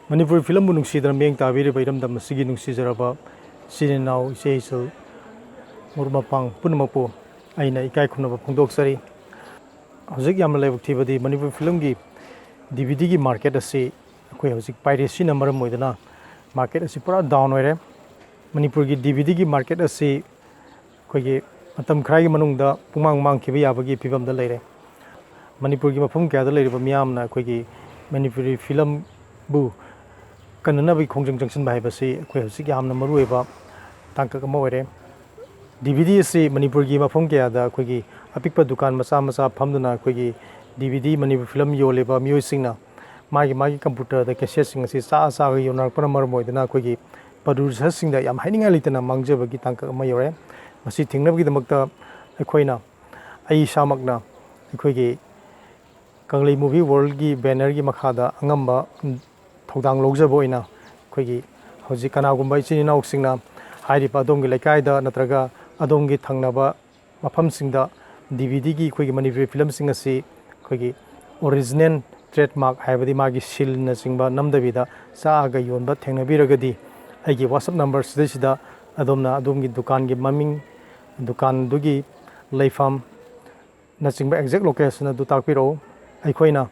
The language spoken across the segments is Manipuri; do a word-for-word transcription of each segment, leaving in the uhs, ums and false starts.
ꯃꯅꯤꯄꯨꯔꯤ ꯐꯤꯂꯝꯕꯨ ꯅꯨꯡꯁꯤꯗꯅ ꯃꯤꯠꯌꯦꯡ ꯇꯥꯕꯤꯔꯤꯕ ꯏꯔꯝꯗꯝ ꯑꯁꯤꯒꯤ ꯅꯨꯡꯁꯤꯖꯔꯕ ꯏꯆꯤꯟ ꯏꯅꯥꯎ, ꯏꯆꯦ ꯏꯆꯜ, ꯃꯔꯨꯞ ꯃꯄꯥꯡ ꯄꯨꯝꯅꯃꯛꯄꯨ ꯑꯩꯅ ꯏꯀꯥꯏ ꯈꯨꯝꯅꯕ ꯐꯣꯡꯗꯣꯛꯆꯔꯤ꯫ ꯍꯧꯖꯤꯛ ꯌꯥꯝꯅ ꯂꯥꯏꯕꯛ ꯊꯤꯕꯗꯤ ꯃꯅꯤꯄꯨꯔ ꯐꯤꯂꯝꯒꯤ ꯗꯤ ꯚꯤ ꯗꯤꯒꯤ ꯃꯥꯔꯀꯦꯠ ꯑꯁꯤ ꯑꯩꯈꯣꯏ ꯍꯧꯖꯤꯛ ꯄꯥꯏꯔꯦꯁꯤꯅ ꯃꯔꯝ ꯑꯣꯏꯗꯨꯅ ꯃꯥꯔꯀꯦꯠ ꯑꯁꯤ ꯄꯨꯔꯥ ꯗꯥꯎꯟ ꯑꯣꯏꯔꯦ꯫ ꯃꯅꯤꯄꯨꯔꯒꯤ ꯗꯤ ꯚꯤ ꯗꯤꯒꯤ ꯃꯥꯔꯀꯦꯠ ꯑꯁꯤ ꯑꯩꯈꯣꯏꯒꯤ ꯃꯇꯝ ꯈꯔꯒꯤ ꯃꯅꯨꯡꯗ ꯄꯨꯡꯃꯥꯡ ꯃꯥꯡꯈꯤꯕ ꯌꯥꯕꯒꯤ ꯐꯤꯕꯝꯗ ꯂꯩꯔꯦ꯫ ꯃꯅꯤꯄꯨꯔꯒꯤ ꯃꯐꯝ ꯀꯌꯥꯗ ꯂꯩꯔꯤꯕ ꯃꯤꯌꯥꯝꯅ ꯑꯩꯈꯣꯏꯒꯤ ꯃꯅꯤꯄꯨꯔꯤ ꯐꯤꯂꯝꯕꯨ ꯀꯟꯅꯅꯕꯒꯤ ꯈꯣꯡꯖꯪ ꯆꯪꯁꯤꯟꯕ ꯍꯥꯏꯕꯁꯤ ꯑꯩꯈꯣꯏ ꯍꯧꯖꯤꯛ ꯌꯥꯝꯅ ꯃꯔꯨꯑꯣꯏꯕ ꯇꯥꯡꯀꯛ ꯑꯃ ꯑꯣꯏꯔꯦ꯫ ꯗꯤ ꯚꯤ ꯗꯤ ꯑꯁꯤ ꯃꯅꯤꯄꯨꯔꯒꯤ ꯃꯐꯝ ꯀꯌꯥꯗ ꯑꯩꯈꯣꯏꯒꯤ ꯑꯄꯤꯛꯄ ꯗꯨꯀꯥꯟ ꯃꯆꯥ ꯃꯆꯥ ꯐꯝꯗꯨꯅ ꯑꯩꯈꯣꯏꯒꯤ ꯗꯤ ꯚꯤ ꯗꯤ ꯃꯅꯤꯄꯨꯔ ꯐꯤꯂꯝ ꯌꯣꯜꯂꯤꯕ ꯃꯤꯑꯣꯏꯁꯤꯡꯅ ꯃꯥꯒꯤ ꯃꯥꯒꯤ ꯀꯝꯄ꯭ꯌꯨꯇꯔꯗ ꯀꯦꯁꯦꯠꯁꯤꯡ ꯑꯁꯤ ꯆꯥ ꯆꯥꯒ ꯌꯣꯟꯅꯔꯛꯄꯅ ꯃꯔꯝ ꯑꯣꯏꯗꯨꯅ ꯑꯩꯈꯣꯏꯒꯤ ꯄ꯭ꯔꯗ꯭ꯌꯨꯁꯔꯁꯤꯡꯗ ꯌꯥꯝ ꯍꯥꯏꯅꯤꯡꯉꯥꯏ ꯂꯩꯇꯅ ꯃꯥꯡꯖꯕꯒꯤ ꯇꯥꯡꯀꯛ ꯑꯃ ꯌꯧꯔꯦ꯫ ꯃꯁꯤ ꯊꯤꯡꯅꯕꯒꯤꯗꯃꯛꯇ ꯑꯩꯈꯣꯏꯅ, ꯑꯩ ꯏꯁꯥꯃꯛꯅ ꯑꯩꯈꯣꯏꯒꯤ ꯀꯪꯂꯩ ꯃꯨꯚꯤ ꯋꯥꯔꯜꯒꯤ ꯕꯦꯅꯔꯒꯤ ꯃꯈꯥꯗ ꯑꯉꯝꯕ ꯊꯧꯗꯥꯡ ꯂꯧꯖꯕ ꯑꯣꯏꯅ ꯑꯩꯈꯣꯏꯒꯤ ꯍꯧꯖꯤꯛ ꯀꯅꯥꯒꯨꯝꯕ ꯏꯆꯤꯟ ꯏꯅꯥꯎꯁꯤꯡꯅ ꯍꯥꯏꯔꯤꯕ ꯑꯗꯣꯝꯒꯤ ꯂꯩꯀꯥꯏꯗ ꯅꯠꯇ꯭ꯔꯒ ꯑꯗꯣꯝꯒꯤ ꯊꯪꯅꯕ ꯃꯐꯝꯁꯤꯡꯗ ꯗꯤ ꯚꯤ ꯗꯤꯒꯤ ꯑꯩꯈꯣꯏꯒꯤ ꯃꯅꯤꯄꯨꯔꯤ ꯐꯤꯂꯝꯁꯤꯡ ꯑꯁꯤ ꯑꯩꯈꯣꯏꯒꯤ ꯑꯣꯔꯤꯖꯤꯅꯦꯜ ꯇ꯭ꯔꯦꯗꯃꯥꯔꯛ ꯍꯥꯏꯕꯗꯤ ꯃꯥꯒꯤ ꯁꯤꯜꯅꯆꯤꯡꯕ ꯅꯝꯗꯕꯤꯗ ꯆꯥꯛꯑꯒ ꯌꯣꯟꯕ ꯊꯦꯡꯅꯕꯤꯔꯒꯗꯤ ꯑꯩꯒꯤ ꯋꯥꯆꯞ ꯅꯝꯕꯔꯁꯤꯗꯩꯁꯤꯗ ꯑꯗꯣꯝꯅ ꯑꯗꯣꯝꯒꯤ ꯗꯨꯀꯥꯟꯒꯤ ꯃꯃꯤꯡ, ꯗꯨꯀꯥꯟꯗꯨꯒꯤ ꯂꯩꯐꯝ, ꯅꯆꯤꯡꯕ ꯑꯦꯛꯖꯦꯛ ꯂꯣꯀꯦꯁꯟ ꯑꯗꯨ ꯇꯥꯛꯄꯤꯔꯛꯎ꯫ ꯑꯩꯈꯣꯏꯅ,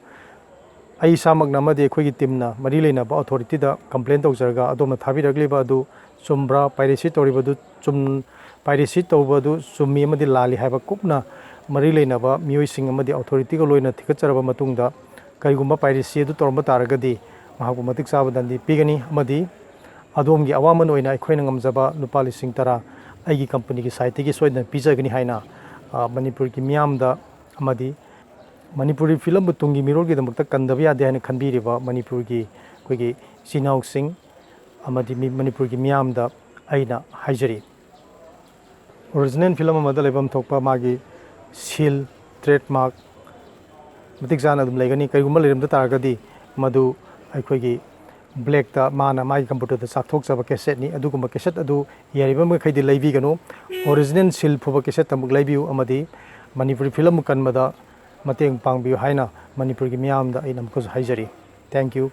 ꯑꯩ ꯏꯁꯥꯃꯛꯅ ꯑꯃꯗꯤ ꯑꯩꯈꯣꯏꯒꯤ ꯇꯤꯝꯅ ꯃꯔꯤ ꯂꯩꯅꯕ ꯑꯣꯊꯣꯔꯤꯇꯤꯗ ꯀꯝꯄ꯭ꯂꯦꯟ ꯇꯧꯖꯔꯒ ꯑꯗꯣꯝꯅ ꯊꯥꯕꯤꯔꯛꯂꯤꯕ ꯑꯗꯨ ꯆꯨꯝꯕ꯭ꯔꯥ, ꯄꯥꯏꯔꯦꯁꯤ ꯇꯧꯔꯤꯕꯗꯨ ꯆꯨꯝ, ꯄꯥꯏꯔꯦꯁꯤ ꯇꯧꯕꯗꯨ ꯆꯨꯝꯃꯤ ꯑꯃꯗꯤ ꯂꯥꯜꯂꯤ ꯍꯥꯏꯕ ꯀꯨꯞꯅ ꯃꯔꯤ ꯂꯩꯅꯕ ꯃꯤꯑꯣꯏꯁꯤꯡ ꯑꯃꯗꯤ ꯑꯣꯊꯣꯔꯤꯇꯤꯒ ꯂꯣꯏꯅ ꯊꯤꯒꯠꯆꯔꯕ ꯃꯇꯨꯡꯗ ꯀꯔꯤꯒꯨꯝꯕ ꯄꯥꯏꯔꯦꯁꯤ ꯑꯗꯨ ꯇꯧꯔꯝꯕ ꯇꯥꯔꯒꯗꯤ ꯃꯍꯥꯛꯄꯨ ꯃꯇꯤꯛ ꯆꯥꯕ ꯗꯟꯗꯤ ꯄꯤꯒꯅꯤ ꯑꯃꯗꯤ ꯑꯗꯣꯝꯒꯤ ꯑꯋꯥꯃꯟ ꯑꯣꯏꯅ ꯑꯩꯈꯣꯏꯅ ꯉꯝꯖꯕ ꯂꯨꯄꯥ ꯂꯤꯁꯤꯡ ꯇꯔꯥ ꯑꯩꯒꯤ ꯀꯝꯄꯅꯤꯒꯤ ꯁꯥꯏꯠꯇꯒꯤ ꯁꯣꯏꯗꯅ ꯄꯤꯖꯒꯅꯤ ꯍꯥꯏꯅ, ꯑ, ꯃꯅꯤꯄꯨꯔꯒꯤ ꯃꯤꯌꯥꯝꯗ ꯑꯃꯗꯤ ꯃꯅꯤꯄꯨꯔꯤ ꯐꯤꯂꯝꯕꯨ ꯇꯨꯡꯒꯤ ꯃꯤꯔꯣꯜꯒꯤꯗꯃꯛꯇ ꯀꯟꯗꯕ ꯌꯥꯗꯦ ꯍꯥꯏꯅ ꯈꯟꯕꯤꯔꯤꯕ ꯃꯅꯤꯄꯨꯔꯒꯤ ꯑꯩꯈꯣꯏꯒꯤ ꯏꯆꯤꯟ ꯏꯅꯥꯎꯁꯤꯡ ꯑꯃꯗꯤ ꯃꯤ-, ꯃꯅꯤꯄꯨꯔꯒꯤ ꯃꯤꯌꯥꯝꯗ ꯑꯩꯅ ꯍꯥꯏꯖꯔꯤ꯫ ꯑꯣꯔꯤꯖꯤꯅꯦꯜ ꯐꯤꯂꯝ ꯑꯃꯗ ꯂꯩꯐꯝ ꯊꯣꯛꯄ ꯃꯥꯒꯤ ꯁꯤꯜ, ꯇ꯭ꯔꯦꯗꯃꯥꯔꯛ ꯃꯇꯤꯛ ꯆꯥꯅ ꯑꯗꯨꯝ ꯂꯩꯒꯅꯤ꯫ ꯀꯔꯤꯒꯨꯝꯕ ꯂꯩꯔꯝꯗ ꯇꯥꯔꯒꯗꯤ ꯃꯗꯨ ꯑꯩꯈꯣꯏꯒꯤ ꯕ꯭ꯂꯦꯛꯇ ꯃꯥꯅ ꯃꯥꯒꯤ ꯀꯝꯄ꯭ꯌꯨꯇꯔꯗ ꯆꯥꯊꯣꯛꯆꯕ ꯀꯦꯁꯦꯠꯅꯤ꯫ ꯑꯗꯨꯒꯨꯝꯕ ꯀꯦꯁꯦꯠ ꯑꯗꯨ ꯌꯥꯔꯤꯕ ꯃꯈꯩꯗꯤ ꯂꯩꯕꯤꯒꯅꯨ꯫ ꯑꯣꯔꯤꯖꯤꯅꯦꯜ ꯁꯤꯜ ꯐꯨꯕ ꯀꯦꯁꯦꯠꯇ ꯑꯃꯨꯛ ꯂꯩꯕꯤꯌꯨ ꯑꯃꯗꯤ ꯃꯅꯤꯄꯨꯔꯤ ꯐꯤꯂꯝ ꯀꯟꯕꯗ ꯃꯇꯦꯡ ꯄꯥꯡꯕꯤꯌꯨ ꯍꯥꯏꯅ ꯃꯅꯤꯄꯨꯔꯒꯤ ꯃꯤꯌꯥꯝꯗ ꯑꯩꯅ ꯑꯃꯨꯛꯀꯁꯨ ꯍꯥꯏꯖꯔꯤ꯫ Thank you꯫